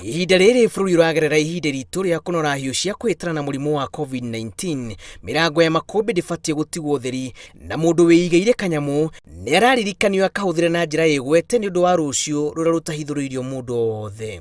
Ihinda rĩrĩ bũrũri ũragerera ihinda iritũ rĩa kũnora hiũ cia kũhĩtana na mũrimũ wa COVID-19, mĩrango ya makũmbĩ ndĩbatiĩ gũtigwo ũtheri na mũndũ wĩigĩire kanyamũ nĩ araririkanio akahũthĩre na njĩra ĩgwete nĩ ũndũ wa rũciũ rũrĩa rũtahithũrĩirio mũndũ o wothe.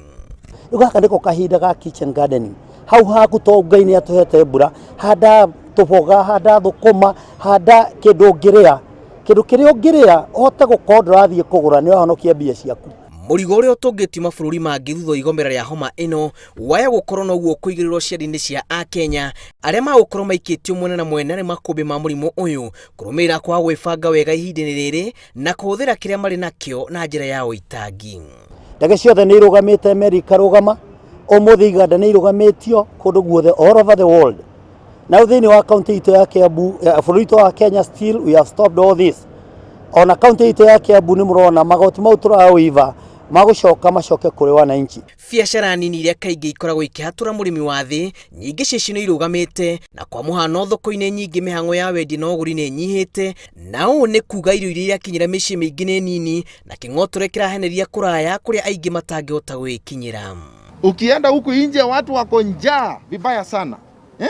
Rĩu gaka nĩko kahinda ga kitchen gardening. Hau haku to Ngai nĩ atũhete mbura, handa tũboga, handa thũkũma, handa kĩndũ ũngĩrĩa. Kĩndũ kĩrĩa ũngĩrĩa ũhote gũkorwo ndũrathiĩ kũgũra nĩ ũrahonokia mbia ciaku. Mũrigo ũrĩa ũtũngĩtio mabũrũri mangĩ thutha wa igomera rĩa homa ĩno waya gũkorwo noguo ũkũigĩrĩrwo ciande-inĩ cia Akenya arĩa magũkorwo maikĩtio mwena na mwena nĩ makũmbĩ ma mũrimũ ũyũ kũrũmĩrĩra kwaga gwĩbanga wega ihinda-inĩ rĩrĩ na kũhũthĩra kĩrĩa marĩ nakĩo na njĩra ya ũitangi. Ndege ciothe nĩ irũgamĩte, meri ikarũgama, ũmũthĩ iganda nĩ irũgamĩtio kũndũ guothe all over the world. Na rĩu thĩinĩ wa kaunti itũ ya Kiambu, bũrũri witũ wa Kenya, still we have stopped all this. Ona kaunti itũ ya Kiambu nĩ mũrona magoti mau tũrawiva magũcoka macoke kũrĩ wananchi. Biacara nini iria kaingĩ ikoragwo ikĩhatũra mũrĩmi wa thĩ, nyingĩ ciacio nĩ irũgamĩte, na kwa mũhano thoko-inĩ nyingĩ mĩhang'o ya wendia na ũgũri nĩ ĩnyihĩte, na ũũ nĩ kuga irio iria irakinyĩra mĩciĩ mĩingĩ nĩ nini, na kĩng'otore kĩraheneria kũraya kũrĩa aingĩ matangĩhota gwĩkinyĩra. Ukienda huku nje watu wako njaa vibaya sana, eh?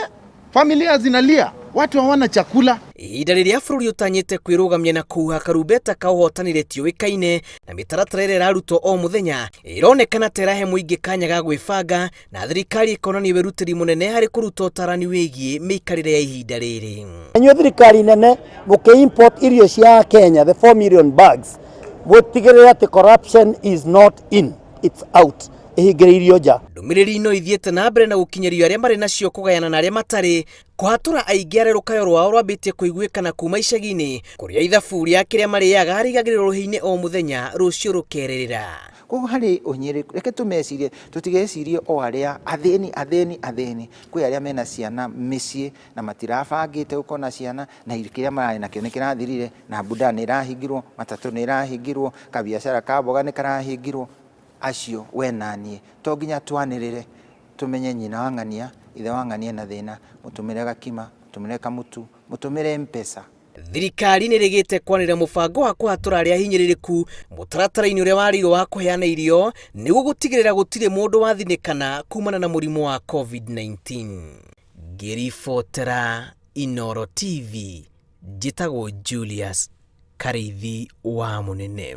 Familia zinalia, watu hawana chakula. Ihinda rĩrĩa bũrũri ũtanyĩte kwĩrũgamia na kũhuha karumbeta ka ũhotani rĩtiũĩkaine, na mĩtaratara ĩrĩa ĩrarutwo o mũthenya ĩronekana ta ĩrahe mũingĩ kanya ga gwĩbanga, na thirikari ĩkonania wĩrutĩri mũnene harĩ kũruta ũtarani wĩgiĩ mĩikarĩre ya ihinda rĩrĩ. Inyuĩ thirikari nene mũkĩ import irio cia Kenya, the 4 million bags, mũtigĩrĩre atĩ corruption is not in, it's out, ĩhingĩrĩirio nja. Ndũmĩrĩri no ithiĩte na mbere na gũkinyĩrio arĩa marĩ nacio kũgayana na arĩa matarĩ, kũhatũra aingĩ arĩa rũkayo rwao rwambĩtie kũiguĩkana kuma icagi-inĩ kũrĩa ithabu rĩa kĩrĩa marĩaga rĩigagĩrĩrwo rũhĩ-inĩ o mũthenya rũciũ rũkerĩrĩra. Koguo harĩ ũnyĩrĩ, reke tũmecirie, tũtigecirie o arĩa athĩni athĩni athĩni, kwĩ arĩa mena ciana mĩciĩ na matirabangĩte gũkorwo na ciana, na kĩrĩa mararĩ nakĩo nĩ kĩrathirire, na mbunda nĩ ĩrahingirwo, matatũ nĩ ĩrahingirwo, kabiacara ka mboga nĩ karahingirwo. Acio we na niĩ to nginya twanĩrĩre tũmenye nyina wa ng'ania, ithe wa ng'ania ena thĩna, mũtũmĩre gakima, mũtũmĩre kamũtu, mũtũmĩre Mpesa. Thirikari nĩ ĩrĩgĩte kwanĩrĩra mũbango wa kũhatũra arĩa ahinyĩrĩrĩku mũtaratara-inĩ ũrĩa warĩirwo wa kũheana irio nĩguo gũtigĩrĩra gũtirĩ mũndũ wathinĩkana kumana na mũrimũ wa COVID-19. Ngĩribotera Inooro TV, njĩtagwo Julius Karĩithi wa Mũnene.